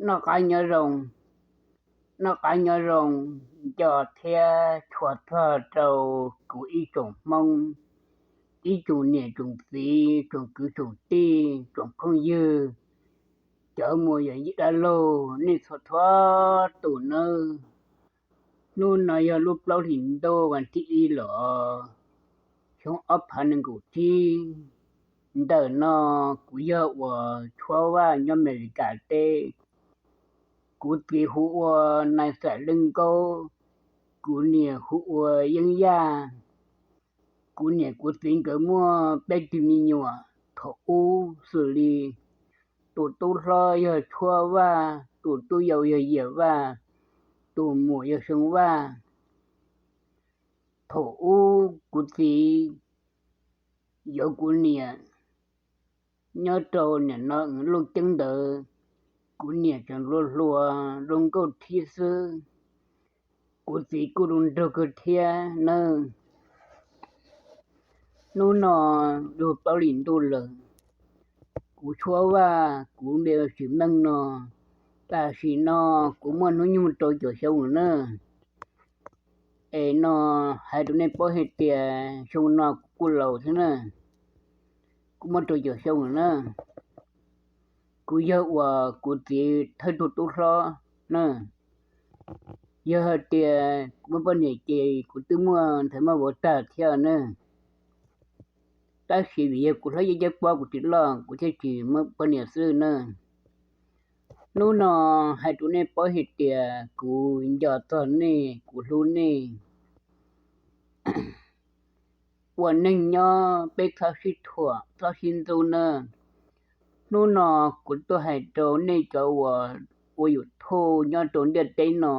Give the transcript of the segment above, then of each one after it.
Noj qab nyob zoo, noj qab nyob zoo, nco thiab tshua txog rau kuv ib tsoom Hmoob, ib tsoom niam tsoom txiv, tsoom kwv tsoom tij, tsoom phooj ywg, cov muam yawm yij dab laug, nej txhua txhua tus nawb. Hnub no yog lub plaub hlis ntuj vas thib ib los, xyoo ob phav nees nkaum tsib. Ntawm no kuv yog uas Tshuab Vaj nyob Amelikas teb. Kuv txiv hu ua Nais Xam Leej Nkaub, kuv niam hu ua Yeeb Yaj. Kuv niam kuv txiv nkawd muaj peb tug me nyuam. Thaum ub xws li tus tub hlob yog Tshuab Vaj, tus tub yau yog Yias Vaj, tus muam yog Xyoo Vaj. Thaum ub kuv txiv yuav kuv niam nyob rau nim no Looj Ceeb ntawd, kuv niam tseem hluas hluas zoo nkauj thiab xwb. Kuv txiv kuj zoo nraug kawg thiab nawb. Hnub no yog plaub hlis ntuj lawm, kuv Tshuab Vaj kuv npe Tsim Meej no, tam sim no kuv muaj hnub nyoog rau caum xyoo lawm na. Es no hais rau nej paub hais tias xyoo no kuv kuj laus thiab na, kuv muaj rau caum xyoo lawm na. Kuv yog uas kuv txiv thawj tug tub hlob na. Yog hais tias kuv muaj poj niam ces kuv twb muaj ntxhais muaj vauv tag thiab na. Tab sis vim yog kuv hlob Yeeb Ceeb Pob kuv tsis loj, kuv thiaj tsis muaj poj niam xwb na. Hnub no hais rau nej paub hais tias kuv nco txog nej, kuv hlub nej. Ua neeg nyob peb txhob sib thuam txhob sib ntxub nawb. Hnub no kuv tuaj hais rau nej cov uas ua YouTube nyob rau ntiaj teb no,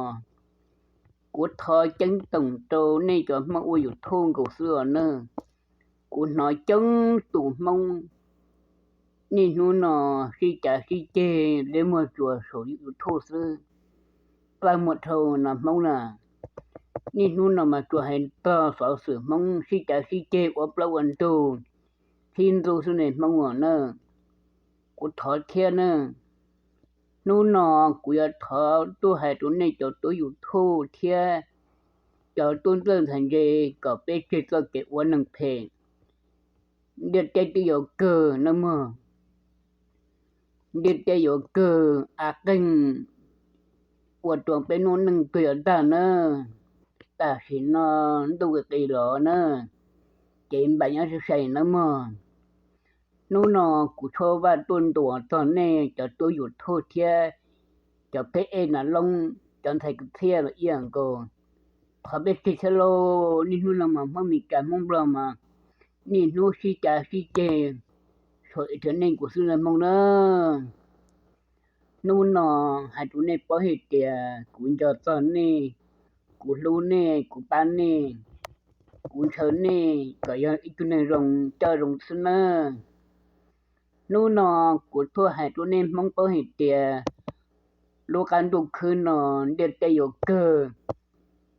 kuv thov ceeb toom rau nej cov Hmoob ua YouTube nkaus xwb os nawb. Kuv hnov coob tus Hmoob niaj hnub no sib cav sib ceg liab muag tsuas saum YouTube xwb. Paj muag dhau no Hmoob na, niaj hnub no mas tsuas hais txog xov xwm Hmoob sib cav sib ceg ua plaub ua ntug, sib ntxub xwb ne Hmoob os nawb. Kuv thov thiab nawb. Hnub no kuv yuav thov tuaj hais rau nej cov tub YouTube thiab cov tub ntxawj ntxhais ntse kom peb tseg txoj kev ua neeg phem. Ntiaj teb twb yuav kawg nawb mog. Ntiaj teb yuav kawg, av qeeg ua rau peb lub neej kawg yuav tag nawb. Tam sim no ntuj qis qis los nawb, ces npam nyob sai sai nawb mog. Hnub no kuv Tshuab Vaj tuaj ntuas txog nej cov tub YouTube thiab cov pheb ej nas loob, cov ntxhais kwv txhiaj los ib yam nkaus. Thov peb tseg thiab lauj, niaj hnub no mas Hmoob Mes Kas Hmoob Nplog mas niaj hnub sib cav sib ceg, tsuas ib rau nej kuv xwb nawb Hmoob nawb. Hnub no hais rau nej paub hais tias kuv nco txog nej, kuv hlub nej, kuv pab nej, kuv ntshaw nej kom yog ib tug neeg zoo coj zoo xwb nawb. Hnub no kuv tuaj hais rau nej Hmoob paub hais tias lub qab ntuj khwb no ntiaj teb yuav kawg.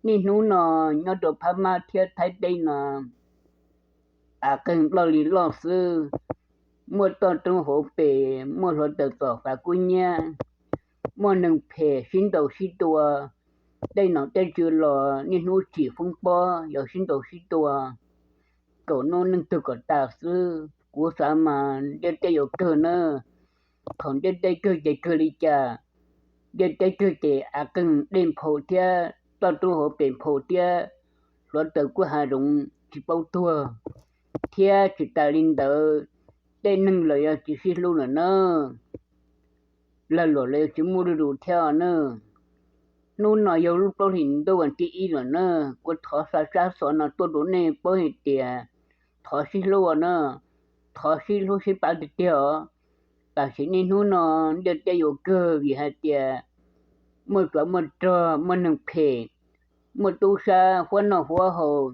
Niaj hnub no nyob rau Phab Mab thiab Thaib teb no, av qeeg loj li loj xwb, muaj toj roob hauv pes, muaj hluav taws txom fav kub hnyiab, muaj neeg phem sib ntaus sib tua, tej nom tej tswv los niaj hnub tsim foob pob yuav sib ntaus sib tua, kaum hnub neej twg kom tas xwb. Kuv xav mas ntiaj teb yuav kawg nawb. Thaum ntiaj teb kawg ces kawg li cas? Ntiaj teb kawg ces av qeeg dej nphau thiab toj roob hauv pes nphau thiab hluav taws kub hav zoov tsis paub tuag, thiab tsis tas li ntawd, tej neeg los yuav tsis sib hlub lawm nawb. Lag luam los yuav tsis muaj lwj lus thiab nawb. Hnub no yog lub plaub hlis ntuj vas thib ib lawm nawb, kuv thov xa tsab xov no tuaj rau nej paub hais tias thov sib hlub nawb, thov sib hlub sib pab tiag tiag os. Tam sim niaj hnub no ntiaj teb yuav kawg vim hais tias muaj tsov muaj rog, muaj neeg phem, muaj tub sab huab noj huab haus,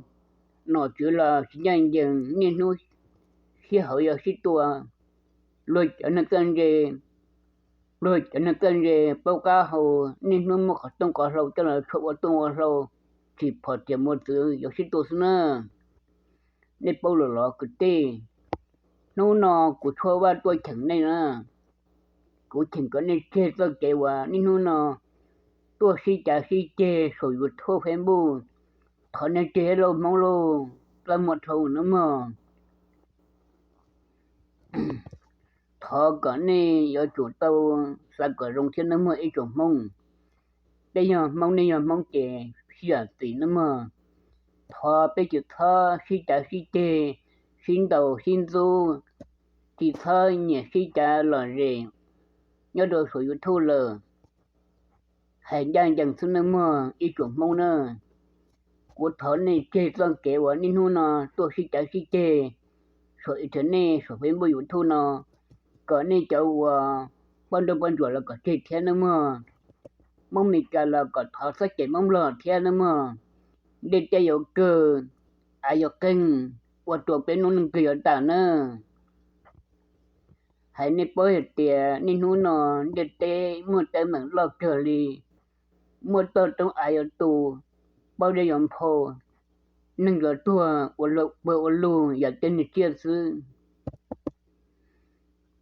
nom tswv los tsis ncaj ncees, niaj hnub sib haum yuav sib tua. Luag cov neeg txawj ntse, luag cov neeg txawj ntse paub qab hau, niaj hnub muab qhov tooj qhov hlau coj los tshuaj ua tooj ua hlau, tsis phom tias muaj txwv yuav sib tua xwb nawb. Nej paub lawm los kwv tij? Hnub no kuv Tshuab Vaj tuaj cheem nej na. kuv cheem kom nej tseg txoj kev uas niaj hnub no tuaj sib cav sib ceg saum YouTube, Facebook. Thov nej tseg lauj Hmoob lauj, txaj muag dhau nawb mog. Thov kom nej yuav tsum tau xav kom zoo thiab nawb mog ib tsoom Hmoob. Peb yog Hmoob, nej yog Hmoob ces sib zam txim nawb mog. Thov peb tsis txhob sib cav sib ceg, sib ntaus sib ntxub, tsis txhob nyiam sib cav lom zem nyob rau saum YouTube lawm. Hais ncaj ncees xwb nawb mog ib tsoom Hmoob na. Kuv thov nej tseg txoj kev uas niaj hnub no tuaj sib cav sib ceg saum internet, saum Facebook, YouTube no, kom nej cov uas poj nrauj poj ntsuam los kom tseg thiab nawb mog. Hmoob Mes Kas los kom thov txhob cem Hmoob Nplog thiab nawb mog. Ntiaj teb yuav kawg, av yuav qeeg, ua rau peb noob neej kawg yuav tawg nawb. Hais nej paub hais tias niaj hnub no ntiaj teb muaj teeb meem loj kawg li, muaj toj roob av yuav tu, pob zeb yuav nphau, neeg yuav tuag, ua luag puag ua lug yam tej neeg tsiaj xwb.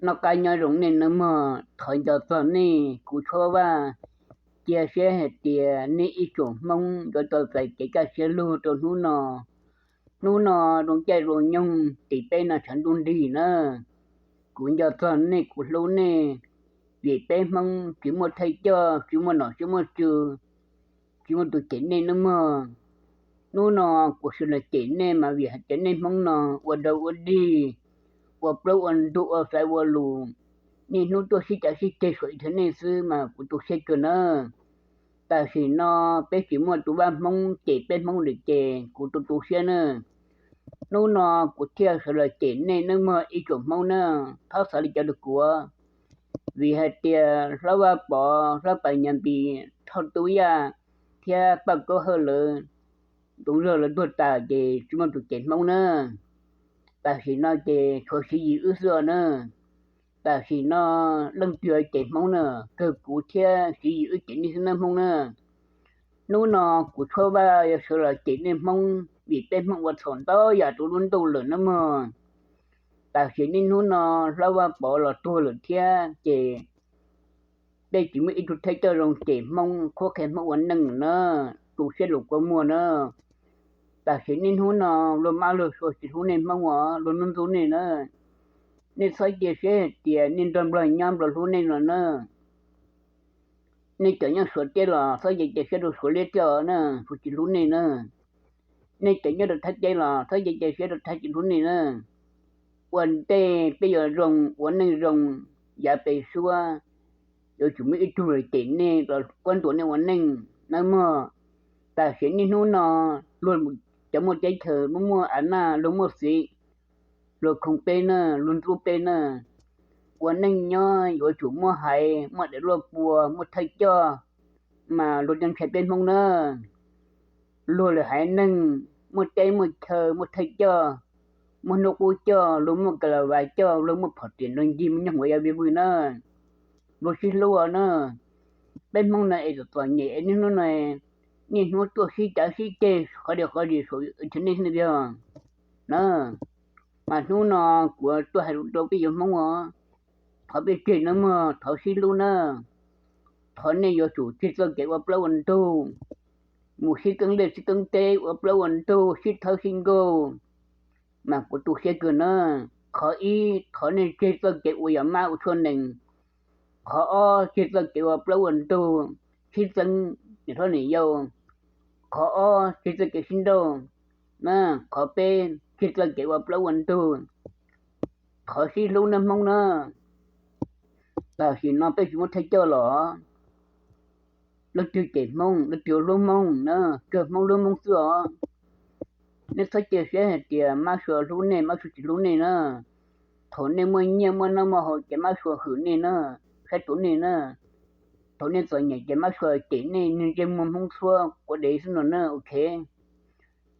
Noj qab nyob zoo nej nawb mog, thov nco txog nej, kuv Tshuab Vaj cia siab hais tias nej ib tsoom Hmoob yuav tau txais kev kaj siab lug rau hnub no. Hnub no zoo caij zoo nyoog tim peb no tshav ntuj nrig na. Kuv nco txog nej, kuv hlub nej, vim peb Hmoob tsis muaj thawj coj, tsis muaj nom tsis muaj tswv, tsis muaj tus cem nej nawb mog. Hnub no kuv sawv los cem nej mas vim hais tias nej Hmoob no ua dog ua dig, ua plaub ua ntug, ua xaiv ua lus, niaj hnub tuaj sib cav sib ceg saum internet xwb mas kuv tu siab kawg nawb. Tam sim no peb tsis muaj tus vaj Hmoob cem peb Hmoob lawm ces kuv tu tu siab nawb. Hnub no kuv thiaj sawv los cem nej nawb mog ib tsoom Hmoob na, txhob xav li cas rau kuv, vim hais tias Hlob Vaj Pov, Hlob Pas Nyas Npis, Thoj Tub Yaj thiab Paj Kaub Hawj lawv, tus zog lawv tuag tas ces tsis muaj tus cem Hmoob na. Tam sim no ces tshuav Siv Yis wb xwb os na. Tam sim no leej twg cem Hmoob na, kawg kuv thiab Siv Yis wb cem nej xwb nawb Hmoob na. Hnub no kuv Tshuab Vaj yuav sawv los cem nej Hmoob vim peb Hmoob ua txhaum ntau yam rau lub ntuj lawm nawb mog. Tam sim niaj hnub no Hlob Vaj Pov los tuag lawm thiab ces peb tsis muaj ib tug thawj coj zoo cem Hmoob, qhuab qhia Hmoob ua neej na, tu siab lus kua muag na. Tam sim niaj hnub no luag mab luag suav tsis hlub nej Hmoob os, luag ntxub ntxub nej na. Nej txhob cia siab hais tias nej nrog Nplog nyob Nplog hlub nej no na. Nej cov nyob Suav teb los txhob cia cia siab rau Suav liab tiag na, Suav tsis hlub nej na. Nej cov nyob rau Thaib teb los txhob cia cia siab rau Thaib tsis hlub nej na. Ua ntej peb yuav zoo, ua neej zoo, yav pem suab yuav tsum muaj ib tug los cem nej los quab ntuas nej ua neej nawb mog. Tam sim niaj hnub no luag cov muaj teb chaws, luag muaj av naj, luag muaj xiv, luag khoom peb na, luag ntxub peb na. Ua neej nyob yuav tsum muaj haiv, muaj daim luaj pua, muaj thawj coj, mas luag yeej ntshai peb Hmoob na. Luag lwm haiv neeg muaj teb muaj chaw, muaj thawj coj, muaj hnub qub coj, luag muaj ka la vas coj, luag muaj phom riam nrog ncig, muaj nyob hauv yav vij vwj na, luag sib hlub na. Peb Hmoob no es txom txom nyem es niaj hnub no, niaj hnub tuaj sib cav sib ceg qhov diav qhov dis saum internet xwb na. Mas hnub no kuv tuaj hais lus rau peb yuav Hmoob os, thov peb tseg nawb mog, thov sib hlub na. Thov nej yuav tsum tseg txoj kev ua plaub ua ntug, mus sib keeb liaj sib keeb teb, ua plaub ua ntug, sib thawb sib nkuj, mas kuv tu siab kawg na. Qhov ib, thov nej tseg txoj kev ua yam mab ua tshuaj nees. Qhov ob, tseg txoj kev ua plaub ua ntug, sib txeeb niam hlob niam yau. Qhov ob, tseg txoj kev sib nrauj na. Qhov peb, tseg txoj kev ua plaub ua ntug, thov sib hlub nawb Hmoob na. Tam sim no peb tsis muaj thawj coj los, leej twg cem Hmoob, leej twg hlub Hmoob na, kawg Hmoob hlub Hmoob xwb os. Nej txhob cia siab hais tias mab sua hlub nej, mab sua tsis hlub nej na. Thaum nej muaj nyiaj muaj noj muaj haus ces mab sua hwm nej na, saib rau nej na. Thaum nej txom nyem ces mab sua cem nej, neeg ntsej muag Hmoob txhua quav dev xwb no na, ok.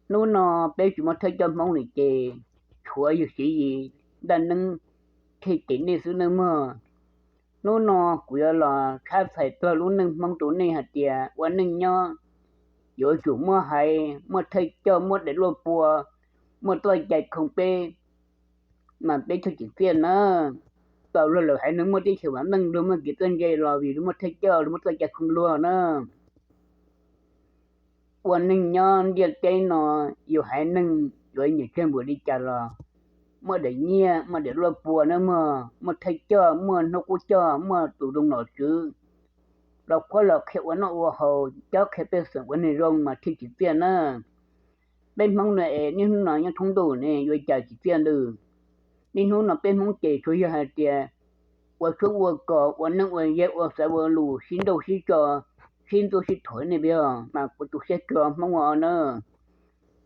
Hnub no peb tsis muaj thawj coj Hmoob lawm ces tshuav yawg Siv Yis ntaj neeb thiaj cem nej xwb nawb mog. Hnub no kuv yuav los tshab txhais txog lub neej Hmoob rau nej hais tias ua neej nyob yuav tsum muaj haiv, muaj thawj coj, muaj daim luaj pua, muaj txoj cai khoom peb, mas peb thiaj tsim txiaj na. tau luag lawm, haiv neeg muaj teb chaws vam meej, luag muaj kev txawj ntse los vim luag muaj thawj coj, luag muaj txoj cai khoom luag na. Ua neej nyob ntiaj teb no, yus haiv neeg yuav nyiam tsawg npaum li cas los muaj daim nyiaj, muaj daim luaj pua na mog, muaj thawj coj, muaj hnub qub coj, muaj tus zoo nom tswv los qhuab los qhia ua noj ua haus, cob qhia pej xeem ua neeg zoo mas thiaj tsim txiaj na. Peb Hmoob no es niaj hnub no nyob thoob ntuj ne yuav cas tsim txiaj ntawd. Niaj hnub no peb Hmoob ces tsuas yog hais tias ua tshoob ua kos, ua neej ua yaig, ua xaiv ua lus, sib nrauj sib tso, sib ntxub sib thuam ne peb, mas kuv tu siab kawg Hmoob os na.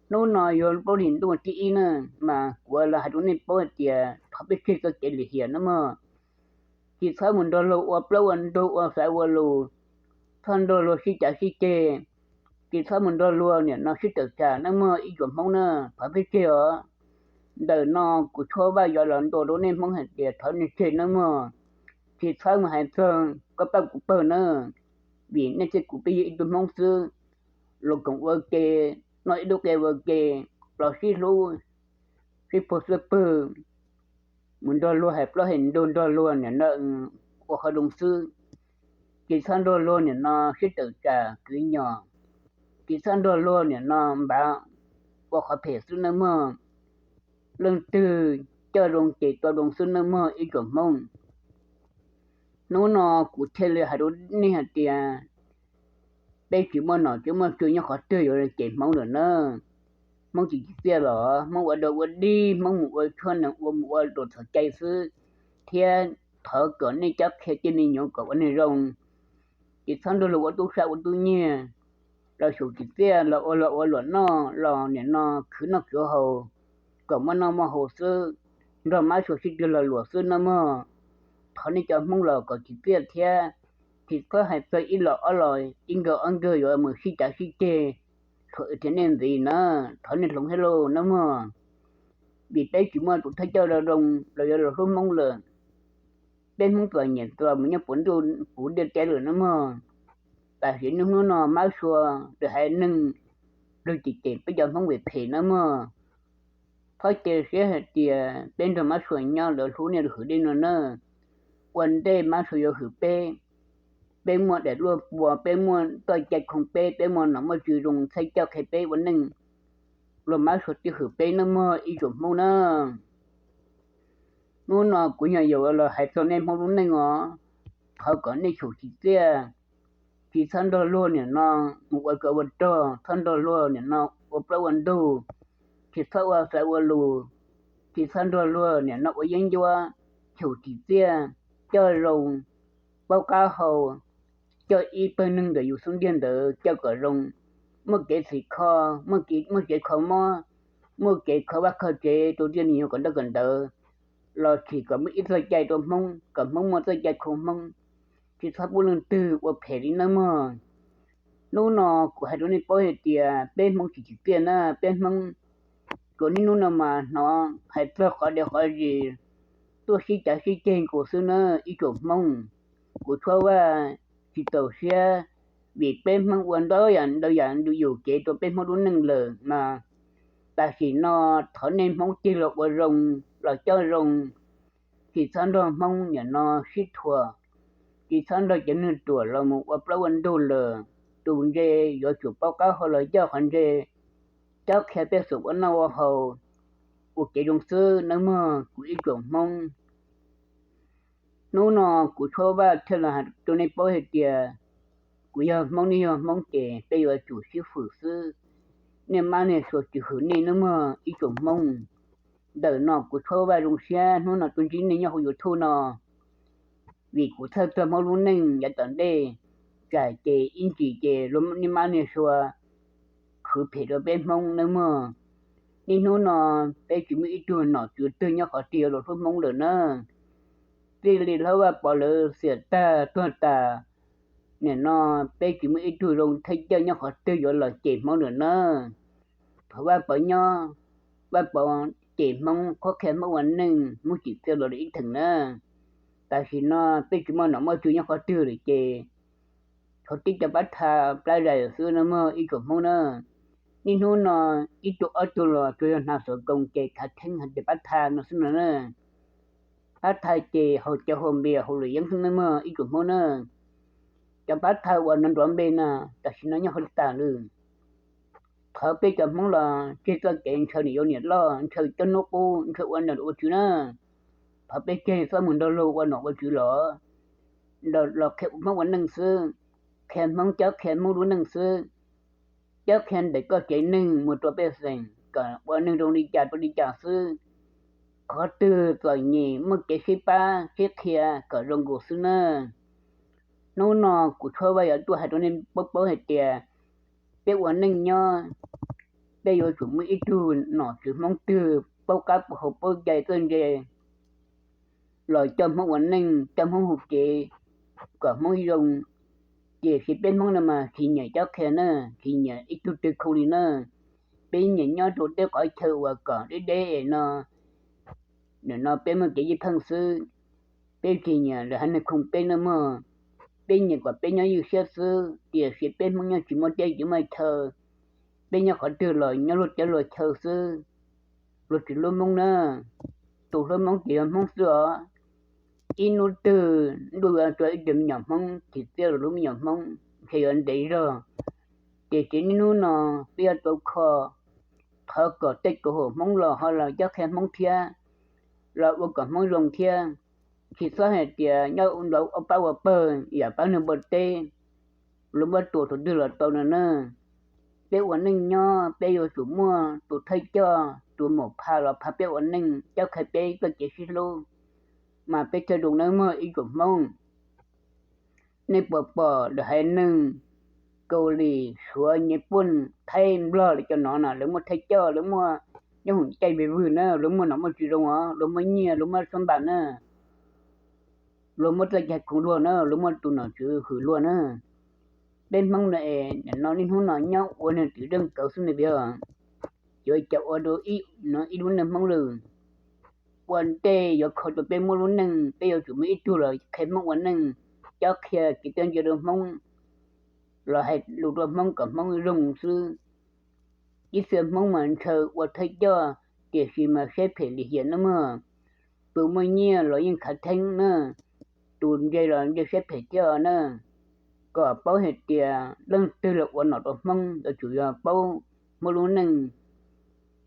Hnub no yog plaub hlis ntuj thib ib na, mas kuv los hais rau nej paub hais tias thov peb tseg txoj kev lim hiam na mog. Tsis txhob mus nrog luag ua plaub ua ntug, ua xaiv ua lus, txhob nrog luag sib cav sib ceg, tsis txhob mus nrog luag niam no sib tawm tsam na mog ib tsoom Hmoob na, thov peb tseg os. Ntawm no kuv Tshuab Vaj yuav los ntuas rau nej Hmoob hais tias thov nej tseg na mog, tsis txhob mus hais txog koj pab kuv pawg na, vim nej thiab kuv peb yog ib tug Hmoob xwb, los koom ua ke, noj ib lub qe ua ke, los sib hlub, sib puag xub pwg, mus nrog luag hais plaub hais ntug, nrog luag niam no ua qhov zoo xwb. Tsis txhob nrog luag niam no sib tawm tsam kwv nyom, tsis txhob nrog luag niam no npav ua qhov phem xwb nawb mog. Leej twg coj zoo ces tau zoo xwb nawb mog ib tsoom Hmoob. Hnub no kuv thiaj li hais rau nej hais tias peb tsis muaj nom tsis muaj tswv nyob qhov twg yuav cem Hmoob lawm na. Hmoob tsis tsim txiaj los Hmoob ua dog ua dig, Hmoob mus ua tshuaj nees ua mus ua tus txhaum cai xwb, thiab thov kom nej cob qhia tej me nyuam kom ua neeg zoo, tsis txhob nrog luag ua tub sab ua tub nyiag, los xyaum tsim txiaj los ua los ua luam noj los niam no khwv noj khwv haus, kom muaj noj muaj haus xwb, nrog mab sua sib twv los luam xwb nawb mog. Thov nej cov Hmoob los kom tsim txiaj thiab, tsis txhob hais txog ib los ob los, ib nkawg ob nkawg yuav mus sib cav sib ceg, thuam wb thiab nej ntxiv na, thov nej hloov thiab lauj nawb mog. Vim peb tsis muaj tus thawj coj zoo los yuav los hlub Hmoob lawm. Peb Hmoob txom nyem txom mus nyob puv ntuj puv ntiaj teb lawm nawb mog. Tam sim niaj hnub no mab sua lawv haiv neeg lawv cem cem peb cov Hmoob vim phem nawb mog. Txhob cia siab hais tias peb nrog mab sua nyob lawv hlub nej hwm dej no na. Ua ntej mab sua yuav hwm peb, peb muaj daim luaj pua, peb muaj txoj cai khoom peb, peb muaj nom muaj tswv zoo txhawb coj qhia peb ua neej, los mab sua thiaj hwm peb nawb mog ib tsoom Hmoob na. Hnub no kuv yog yuav los hais txog nej Hmoob lub neej os, thov kom nej xyaum tsim txiaj, tsis txhob nrog luag niam no mus ua tsov ua rog, txhob nrog luag niam no ua plaub ua ntug, tsis txhob ua xaiv ua lus, tsis txhob nrog luag niam no ua yeeb ncuab, xyaum tsim txiaj, coj zoo, paub qab hau, coj ib pawg neeg ntawm yus xub ntiag ntawd coj kom zoo, muaj kev txhim kho, muaj kev kho mob, muaj kev kho vaj kho tsev rau tej me nyuam kom nrauj kom ntawd, los tsim kom muaj ib txoj cai rau Hmoob, kom Hmoob muaj txoj cai khoom Hmoob, tsis txhob pub leej twg ua phem li nawb mog. Hnub no kuv hais rau nej paub hais tias peb Hmoob tsis tsim txiaj na, peb Hmoob tsuas niaj hnub no mas hnov hais txog qhov dev qhov zis tuaj sib cav sib ceg nkaus xwb na ib tsoom Hmoob. Kuv Tshuab Vaj tsis txaus siab, vim peb Hmoob ua ntau yam ntau yam ntu yus kev rau peb Hmoob lub neej lawm mas tam sim no thov nej Hmoob tig los ua zoo, los coj zoo, tsis txhob nrog Hmoob niam no sib thuam, tsis txhob nrog cov neeg ruam los mus ua plaub ua ntug lawm. Tus ntse yuav tsum paub qab hau los coj qhov ntse, cob qhia pej xeem ua noj ua haus, ua kev zoo xwb nawb mog kuv ib tsoom Hmoob. Hnub no kuv Tshuab Vaj thiaj los hais rau nej paub hais tias kuv yog Hmoob, nej yog Hmoob ces peb yuav tsum sib hwm xwb. Nej mab nej sua tsis hwm nej nawb mog ib tsoom Hmoob. Ntawm no kuv Tshuab Vaj zoo siab hnub no tuaj ntsib nej nyob hauv YouTube no, vim kuv txhawj txog Hmoob lub neej yav tom ntej, tsam ces ib ntsis ces luag nej mab nej sua khwv phem rau peb Hmoob nawb mog. Niaj hnub no peb tsis muaj ib tug nom tswv twg nyob qhov twg yuav los hlub Hmoob lawm na. Txij li Hlob Vaj Pov lawv xiam tag tuag tas, nim no peb tsis muaj ib tug zoo thawj coj nyob qhov twg yuav los cem Hmoob lawm na. Thov Vaj Pov nyob, Vaj Pov cem Hmoob, qhuab qhia Hmoob ua neej, Hmoob tsim txiaj los lawm ib theem na. Tam sim no peb tsis muaj nom muaj tswv nyob qhov twg lawm ces thov tib co pab tha plab zais xwb nawb mog ib tsoom Hmoob na. Niaj hnub no ib tug ob tug los tsuas yog hnav xov koos ces khav theeb hais tias pab tha no xwb no na. pab thawj ces haus cawv haus npias haus luam yeeb xwb nawb mog ib tsoom Hmoob na. Cov pab thawj uas nrov nrov npe no tam sim no nyob qhov twg tas lawm? Thov peb cov Hmoob los tseg txoj kev ntshaw niam yau niam loj, ntshaw coj hnub qub, ntshaw ua nom ua tswv na. Thov peb tseg txoj mus nrog luag ua nom ua tswv los, los qhia Hmoob ua neej xwb, qhia Hmoob cob qhia Hmoob lub neej xwb, cob qhia ntawm koj tsev neeg mus rau pej xeem kom ua neeg zoo li cas rau li cas xwb. Qhov twg txom nyem muaj kev sib pab sib qhia kom zoo nkaus xwb nawb. Hnub no kuv Tshuaj Vaj yuav tuaj hais rau nej paub paub hais tias peb ua neej nyob, peb yuav tsum muaj ib tug nom tswv Hmoob twg paub qab paub hau paub cai txawj ntse los coj Hmoob ua neej, coj Hmoob hu kev kom Hmoob zoo. Tiam sis peb Hmoob no mas tsis nyiam cob qhia na, tsis nyiam ib tug twg khoo li na. Peb nyiam nyob rau tej qhov chaw uas kom deb deb es no, nim no peb muaj kev ywj pheej xwb. Peb tsis nyiam lawv haiv neeg khoo peb nawb mog. Peb nyiam kom peb nyob ywj siab xwb, tiam sis peb Hmoob nyob tsis muaj teb tsis muaj chaw, peb nyob qhov twg los nyob luag teb luag chaw xwb. Luag tsis hlub Hmoob na, tus hlub Hmoob ces yog Hmoob xwb os. Ib hnub twg ntuj yuav tso ib tug me nyuam Hmoob thim txiaj rau lub me nyuam Hmoob ntshe yuav ntev zog. Tiam sis niaj hnub no peb yuav tau kho, thov kom tej kaum huam Hmoob los ho los cob qhia Hmoob thiab, los ua kom Hmoob zoo thiab. Tsis txhob hais tias nyob ua nplua ua pab ua pawg yam pab neeg npua teb, lawv muab tua thaum twg los tau no na. Peb ua neej nyob peb yuav tsum muaj tus thawj coj, tus muam pha los pha peb ua neej, cob qhia peb txoj kev sib hlub, mas peb thiaj zoo nawb mog ib tsoom Hmoob. Nej puas pom lawv haiv neeg Kaus Lim, Suav, Nyij Pooj, Thaib, Nplog lawv cov no na, lawv muaj thawj coj, lawv muaj nyob hoom caij vwm vwm na, lawv muaj nom muaj tswv zoo os, lawv muaj nyiaj, lawv muaj xab npas na, lawv muaj txoj cai khoom luag na, lawv muaj tus nom tswv hwm luag na. Peb Hmoob no es nim no niaj hnub no nyob ua neeg twm zeej kawv xwb ne tiag. Yuav cas ua rau ib lub neej Hmoob lawm. Ua ntej yuav kho rau peb Hmoob lub neej, peb yuav tsum muaj ib tug los qhia Hmoob ua neej, cob qhia kev txawj ntse rau Hmoob, los hais lus rau Hmoob kom Hmoob zoo xwb. Ib txhia Hmoob mas ntshaw ua thawj coj, tiam sis mas siab phem lim hiam nawb mog. Tus muaj nyiaj los yeej khav theeb na, tus ntse los ntse siab phem thiab na. Kom paub hais tias leej twg los ua nom rau Hmoob yuav tsum yog paub Hmoob lub neej,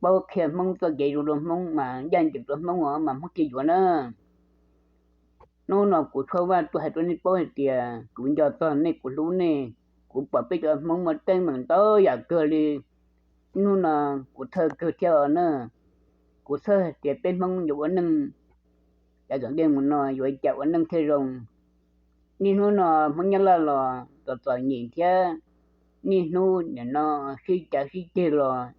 paub qhia Hmoob txoj kev zoo rau Hmoob mas ncaj ncees rau Hmoob os mas Hmoob thiaj yuav na. Hnub no kuv Tshuaj Vaj tuaj hais rau nej paub hais tias kuv nco txog nej, kuv hlub nej, kuv pom peb cov Hmoob muaj teeb meem ntau yam kawg li. Hnub no kuv thawj kawg thiab os na, kuv txhawj hais tias peb Hmoob yuav ua neej yav tom ntej mus no yuav cas ua neej thiaj zoo. Niaj hnub no Hmoob Nyab Laj los txom txom nyem thiab, niaj hnub nim no sib cav sib ceg los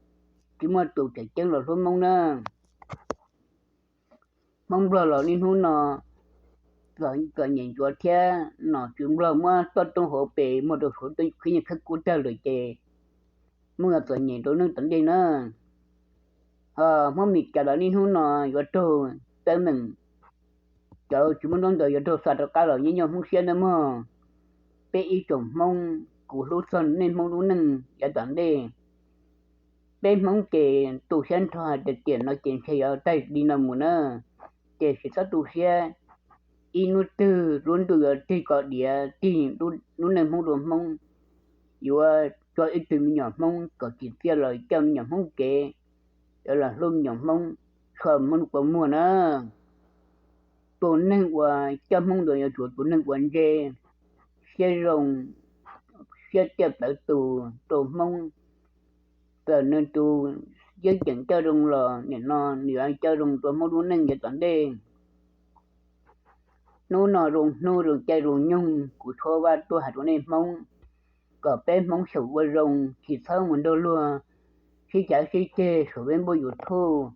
tsis muaj tus tseem ceeb los hlub Hmoob na. Hmoob Nplog los niaj hnub no txom nyem ntsuav thiab, nom tswv Nplog muab toj roob hauv pes muag rau Suav teb khwb nyiaj khawb kub tag lawm ces Hmoob yuav txom nyem rau neej tom ntej na. Ho Hmoob Mes Kas los niaj hnub no yuav raug teeb meem, cov tsis muaj ntaub ntawv yuav raug xa rov qab los nyob nyuaj Hmoob siab nawb mog. Peb ib tsoom Hmoob, kuv hlub txog nej Hmoob lub neej yav tom ntej. Peb Hmoob ces tu siab nrho hais tias tiam no ces ntshe yuav tag li no mus na, tiam sis txhob tu siab. Ib hnub twg lub ntuj yuav tig kom diav tig lub neej Hmoob rau Hmoob, yuav tso ib tug me nyuam Hmoob kom tsim txiaj los coj me nyuam Hmoob kev, yuav los hlub me nyuam Hmoob, txhua Hmoob kua muag na. Tus neeg uas coj Hmoob ntawd yuav tsum tus neeg uas ntse, siab zoo, siab tiaj plawv tus rau Hmoob. Txawm nws tus yeeb ceem coj zoo los nim no nws yuav coj zoo rau Hmoob lub neej yav tom ntej. Hnub no zoo hnub zoo caij zoo nyoog, kuv Tshuaj Vaj tuaj hais rau nej Hmoob, kom peb Hmoob xyaum ua zoo, tsis txhob mus nrog luag sib cav sib ceg saum Facebook YouTube,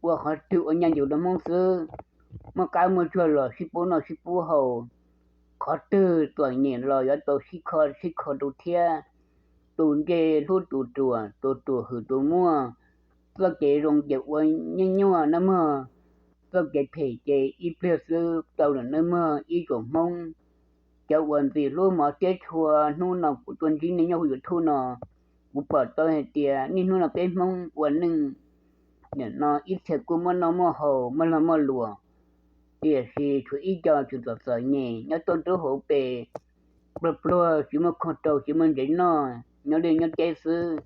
ua qhov twg ua nyaj ncuv rau Hmoob xwb. Muaj qab muaj tsuag los sib pub noj sib pub haus, qhov twg txom nyem los yuav tau sib kho sib kho rau thiab. Tus ntse hlub tus ruam, tus ruam hwm tus muaj. Txoj kev zoo ces ua nyuaj nyuaj nawb mog, txoj kev phem ces ib pliag xwb tau lawm nawb mog ib tsoom Hmoob. Cov uas ntxim hlub hmov thiab tshua, hnub no kuv tuaj ntsib nej nyob hauv YouTube no, kuv pom tau hais tias niaj hnub no peb Hmoob ua neej, nim no ib txhia kuj muaj noj muaj haus, muaj lag muaj luam, Tiam sis tshuav ib co tseem txom txom nyem nyob tuaj nrub hauv pes, pluag pluag tsis muaj khoom rau tsis muaj ntsev noj, nyob liaj nyob teb xwb.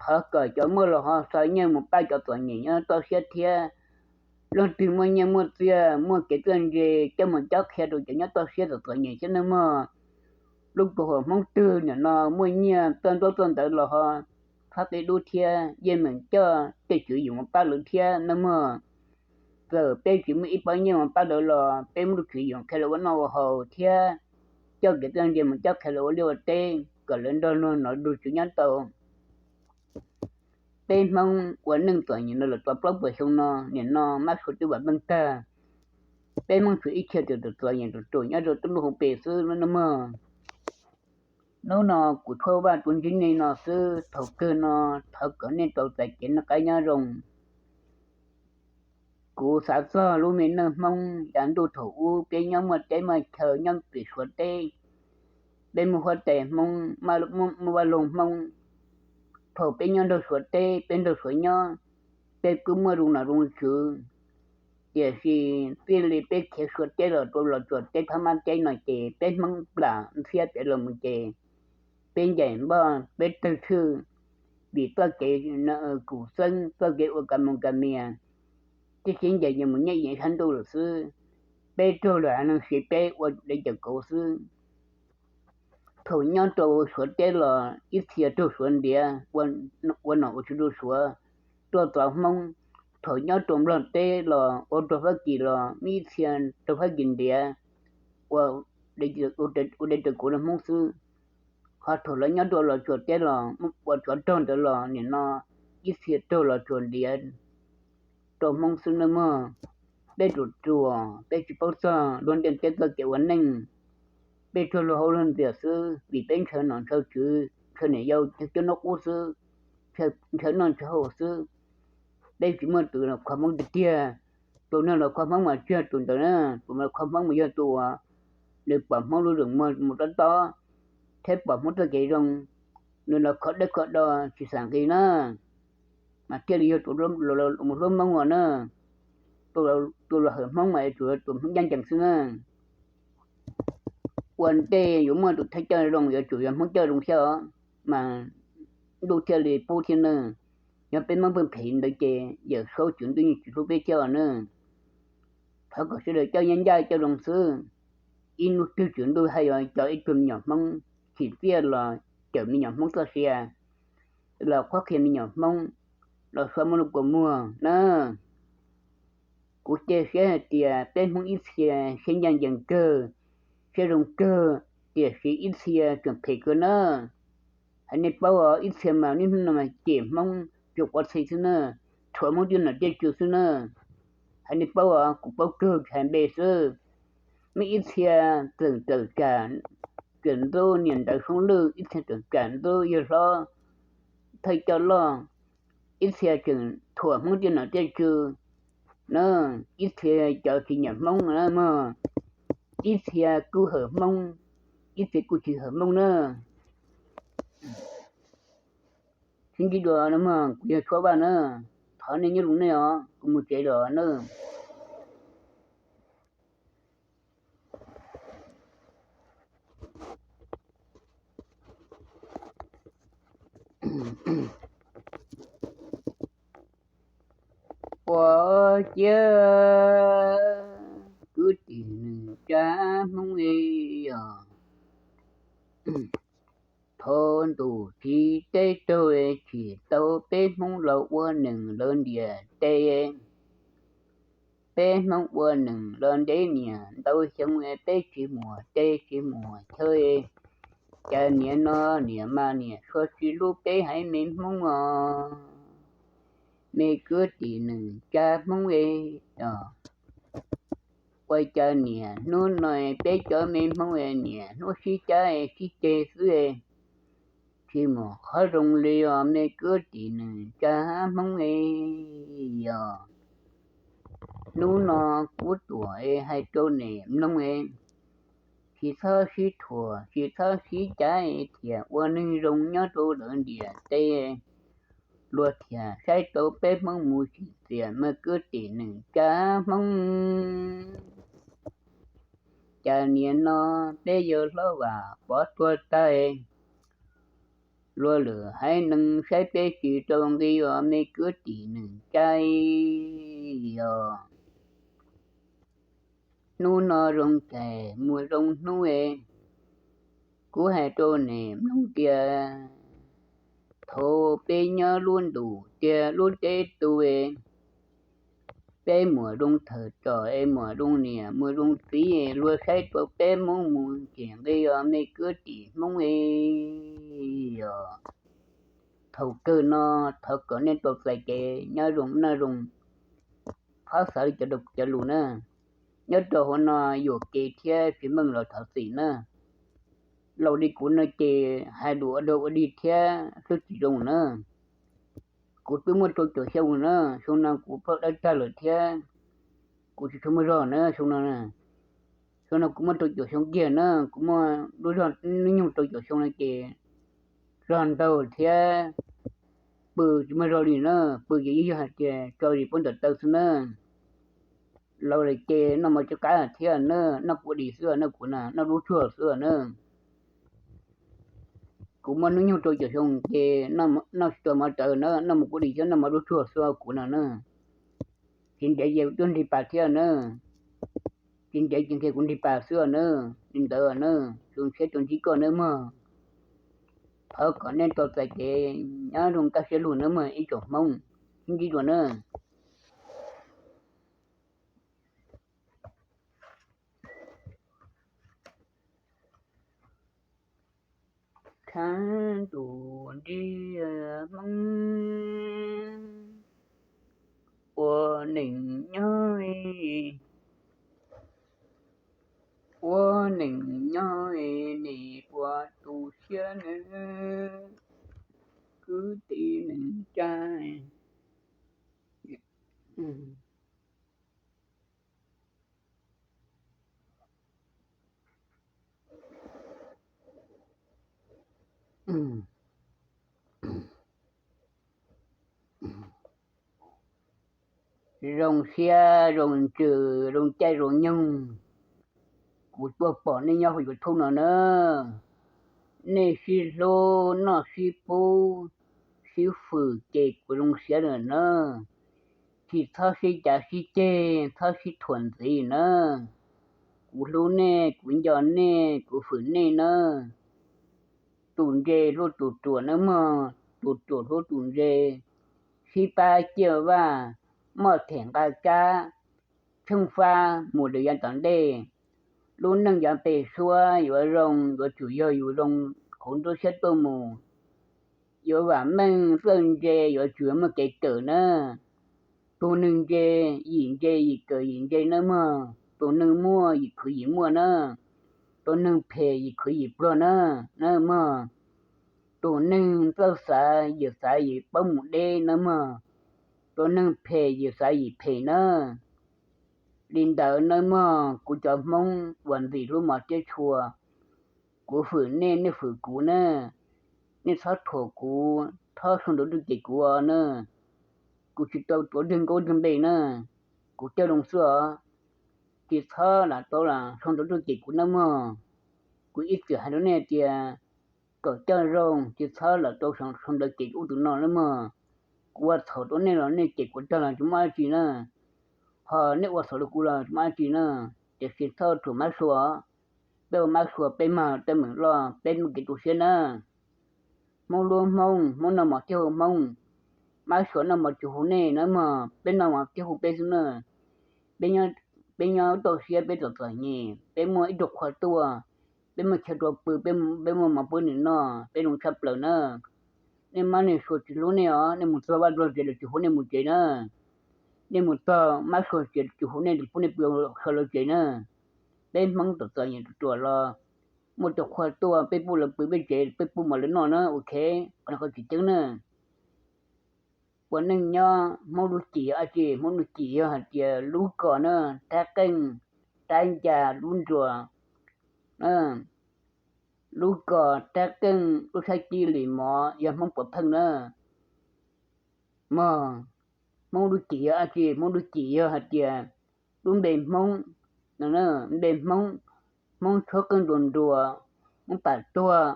Thov kom cov muaj los ho xa nyiaj mus pab cov txom nyem nyob toj siab thiab. Leej twg muaj nyiaj muaj txiaj muaj kev txiaj ntsig coj mus cob qhia rau cov nyob toj siab txom txom nyem thiab nawb mog. Lub kua huam Hmoob twg nim no muaj nyiaj txawj ntaub txawj ntawv los ho txhob qia dub thiab, yeej meem coj tej tswv yim mus pab lawv thiab nawb mog. Txawm peb tsis muaj ib pob nyiaj mus pab lawv los peb muaj lub tswv yim qhia lawv ua noj ua haus thiab coj kev txiaj ntsig mus cob qhia lawv ua liaj ua teb kom lawv nrog luag hnov lus tswv nyob tau. Peb Hmoob ua neej txom nyem no los tau plaub puas xyoo no, nim no mab sua twb vam meej tag. Peb Hmoob tshuav ib txhia tseem txom nyem ruam ruam nyob rau tuaj nrub hauv pes xwb nawb mog. Hnub no kuv tshuab vaj tshuab ntsig nej no xwb, thaum kawg no thov kom nej tau txais kev noj qab nyob zoo. Kuv xav txog lub me neej Hmoob yav ntuj thaum ub peb nyob muaj teb muaj chaw nyob pem Suav teb, peb muaj huab tais Hmoob, muaj vaj loog Hmoob. Thaum peb nyob nrog Suav teb, peb nrog Suav nyob, peb kuj muaj zoo nom zoo tswv. Tiam sis txij li peb khiav Suav teb los rau Los Tsuas teb thab mab teb no ces peb Hmoob plam ntxhiab pem los mus ces peb ncaim npoj peb tawg tshwj vim txoj kev kum xeeb, txoj kev ua ka moos ka mias, tib sib ncaim mus nyiaj yees sab ntuj lawm xwb. Peb raug lwm haiv neeg siv peb ua dev cawm kauv xwb. Thaum nyob rau Suav teb los ib txhia raug Suav ntiav, ua nom ua tswv rau Suav, tuaj txov Hmoob. Thaum nyob rau Nplog teb los ua rau Fab Kis los muaj ib txhia raug Fab Kis ntiav, ua dev cawm kauv rau Hmoob xwb. Ho thaum lawv nyob rau Los Tsuas teb los ua tsov rog ntawd los nim no ib txhia raug Los Tsuas ntiav rau Hmoob xwb nawb mog. Peb ruam ruam, peb tsis paub txog luag ntiaj teb txoj kev ua neej. Peb raug luag hauj luag ntxias xwb vim peb ntshaw nom ntshaw tswv, ntshaw niam yau cov noj qub xwb, ntshaw noj ntshaw haus xwb. Peb tsis muaj tus los kho Hmoob tiag tiag. Tus neeg los kho Hmoob mas tsis yog tus ntawd na, tus los kho Hmoob mas yog tus uas nws pom Hmoob lub zeem muag mus tob tob thiab pom Hmoob txoj kev zoo, nws los kho dawb kho do tsis xam nqi na, mas thiaj li yog tus mus hlub Hmoob os na. Tus los hawm Hmoob mas yuav tsum yog tus Hmoob ncaj ncees xwb na. Ua ntej yuav muaj tus thawj coj zoo yuav tsum yog Hmoob coj zoo xwb os, mas ntuj thiaj li pub thiab nawb. Yog peb Hmoob pheej phem ntawd ces Yawm Saub Tswv Ntuj yeej tsis hlub peb thiab os nawb. Thov kom sawv daws coj nyob ncaj coj zoo xwb. Ib hnub twg Tswv Ntuj haj yuav coj ib tug me nyuam Hmoob chim txiaj los cawm me nyuam Hmoob txoj sia, los qhuab qhia me nyuam Hmoob, los suav Hmoob lub kua muag na. Kuv cia siab hais tias peb Hmoob ib txhia siab ncaj ncees kawg, siab zoo kawg, tiam sis ib txhia tseem phem kawg na. Hais nej paub os, ib txhia mas niaj hnub no mas cem Hmoob tsuas quav txhia xwb na, thuam Hmoob tej nom tej tswv xwb na. Hais nej paub os, kuv paub kawg tsis hais npe xwb. Muaj ib txhia txawm tawm tsam, txawm ntxub niam ntawv Hmoob Lwj, ib txhia txawm tsam ntxub yawg hlob Thawj Coj Loj, ib txhia tseem thuam Hmoob tej nom tej tswv na, ib txhia cov tsis nyiam Hmoob na mog, ib txhia kuj hawm Hmoob, ib txhia kuj tsis hawm Hmoob na. Sib ntsib dua na mog, kuv yog Tshuab Vaj na, thov nej nyob zoo nej os, kuv mus tsev lawm na. Ua ciav kwv tij neej tsa Hmoob es yog thaum ntuj txiv teb raug tsim tau peb Hmoob los ua neeg lawv ntiaj teb. Peb Hmoob ua neeg los ntev niam ntau xyoo, peb tsis muaj teb tsis muaj chaw, cas niam no niam mas niam suav tsis hlub peb haiv me Hmoob os. Me kwv tij neej tsa Hmoob es, ua cas niam hnub no peb cov me Hmoob niam hnub sib cav sib ceg xwb, tsis muaj qhov zoo li os me kwv tij neej tsa Hmoob es. Yog hnub no kuv tuaj hais rau nej mloog es, tsis txhob sib thuam tsis txhob sib cav, thiaj ua neeg zoo nyob rau lawv ntiaj teb. Luag thiaj saib tau peb Hmoob mus tsim txiaj me kwv tij neej tsa Hmoob. cas niaj no peb yawg hlob Vam Pov tuag tag, luag lwm haiv neeg saib peb tsis rau nqi os me kwv tij neej tsa os. Hnub no zoo tsaig mus zoo hnub, kuv hais rau nej mloog tias thaum peb nyob lub ntuj tiag lub teb tu, peb muaj zoo thawj tsom es muaj zoo niam muaj zoo txiv, luag saib rau peb Hmoob mus tsis nqi os me kwv tij Hmoob os. Thaum kawg no thov kom nej tau txais kev nyob zoo noj zoo, txhob xav li cov lus na. Nyob rau hauv no yuam kev thiab tsis meej los thov txim na. Laus li kuv no ces hais lus ua dog ua dig thiab xwb tsis zoo na. Kuv twb muaj rau caum xyoo na, xyoo no kuv ploj dawb tag lawm thiab kuv tsis tshua muaj zog na xyoo no. Xyoo no kuv muaj rau caum xyoo kiag na, kuv muaj lub zog hnub nyoog rau caum xyoo no ces zog ntaug thiab pw tsis muaj zog li na, pw ces yeej yog hais tias tso zis puab ntawm taw xwb na. Laus lawm ces noj mov cov qab thiab na, noj kuv dim xwb na, kuv na noj dub tsuag xwb na. Kuv muaj hnub nyoog rau caum xyoo ces noj tsis tau mov rawv na, noj mov kuv dim thiab noj mov dub tsuag xwb kuv no na. Tsis ntev ces tuaj nrig pas thiab na, tsis ntev ces nqhis kuv nrig pas xwb na. Li ntawd na, zoo siab tuaj ntsib koj nawb mog. Thov kom nej tau txais kev nyob zoo kaj siab lug nawb mog ib tsoom Hmoob, sib ntsib dua na. Khab tus ntiag Hmoob ua neej nyob, ua neej nyob, nej puas tu siab nawb kwv tij neej tsa. Zoo siab zoo ntsws zoo caij zoo nyoog, kuv tuaj pom nej nyob hauv YouTube no na. Nej sib hlub noj sib pub, sib fwm ces kuv zoo siab lawm na. Tsis txhob sib cav sib ceg, txhob sib thuam ntxiv na. Kuv hlub nej, kuv nco nej, kuv fwm nej na. Tus ntse hlub tus ruam nawb mog, tus ruam hlub tus ntse, sib pab ciaj vaj, muaj them nqa tsab, tsheej fab mus lwm yav tom ntej. Lub neej yav pem suab yuav zoo yuav tsum yog yus zoo qhov nruab siab tuaj mus. Yuav vam meej txawj ntse yuav tsum muaj kev kawm na. Tus neeg ntse yim ntse yim kawm yim ntse nawb mog, tus neeg muaj yim khwv yim muaj na. Tus neeg phem yim khwv yim pluag na, nawb mog. Tus neeg txawj xav yim xav yim paub mus deb nawb mog, tus neeg phem yim xav yim phem na. Li ntawd nawb mog kuv cov Hmoob uas ntxim hlub mos thiab tshua, kuv fwm nej, nej fwm kuv na. Nej txhob thuam kuv, txhob sau ntawv tuaj cem kuv os na. Kuv tsis tau tuav dwg nkaub dwg npe na, kuv coj zoo xwb os. Tsis txhob lam tau lam sau ntawv tuaj cem kuv nawb mog. Kuv ib txwm hais rau nej tias kom coj zoo, tsis txhob lam tau sau ntawv cem ub tus no nawb mog. Kuv ua txhaum rau nej los nej cem kuv tag los tsis muaj dab tsi na, ho nej ua txhaum rau kuv los tsis muaj dab tsi na. Tiam sis txhob thuam mab sua, peb ua mab sua peb mag teeb meem loj peb muaj kev tu siab na. Hmoob hlub Hmoob, Hmoob noj mov thiab hu Hmoob, mab sua noj mov tsis hu nej nawb mog, peb noj mov thiab hu peb xwb na. Peb nyob toj siab peb txom txom nyem, peb muaj ib tug qhua tuaj, peb muaj chaw rau pw, peb muaj mov pub nws noj, peb zoo tshaj plaws na. Nej mab nej sua tsis hlub nej os, nej mus txog vaj txog tsev lawv tsis hu nej mus tsev na. Nej mus txog mab sua tsev tsis hu nej, pub nej pw kho lawv tsev na. Peb Hmoob txom txom nyem ruam ruam los muaj tus qhua tuaj peb pub lawv pw peb tsev, peb pub mov lawv noj na, ok, qhov no qhov tseem ceeb na. Ua neej nyob Hmoob lub cim yog dab tsi? Hmoob lub cim yog hais tias lub kos na, rab qeej, rab ncas, lub nruas, lub kos, rab qeej, lub sab cib li mov yog Hmoob puav pheej na. Mog, Hmoob lub cim yog dab tsi? Hmoob lub cim yog hais tias lub npe Hmoob, npe Hmoob, Hmoob tshuab qeej nruas nruas, Hmoob pam tuag,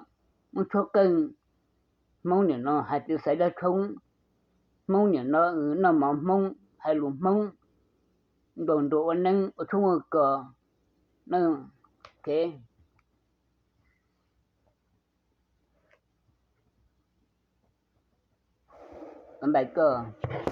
Hmoob tshuab qeej. Hmoob niam no hais txiv xaiv dab tshoob, Hmoob niam no noj mov Hmoob, hais lus Hmoob, nruas nruas ua neeb ua tshoob ua kos. Npais koj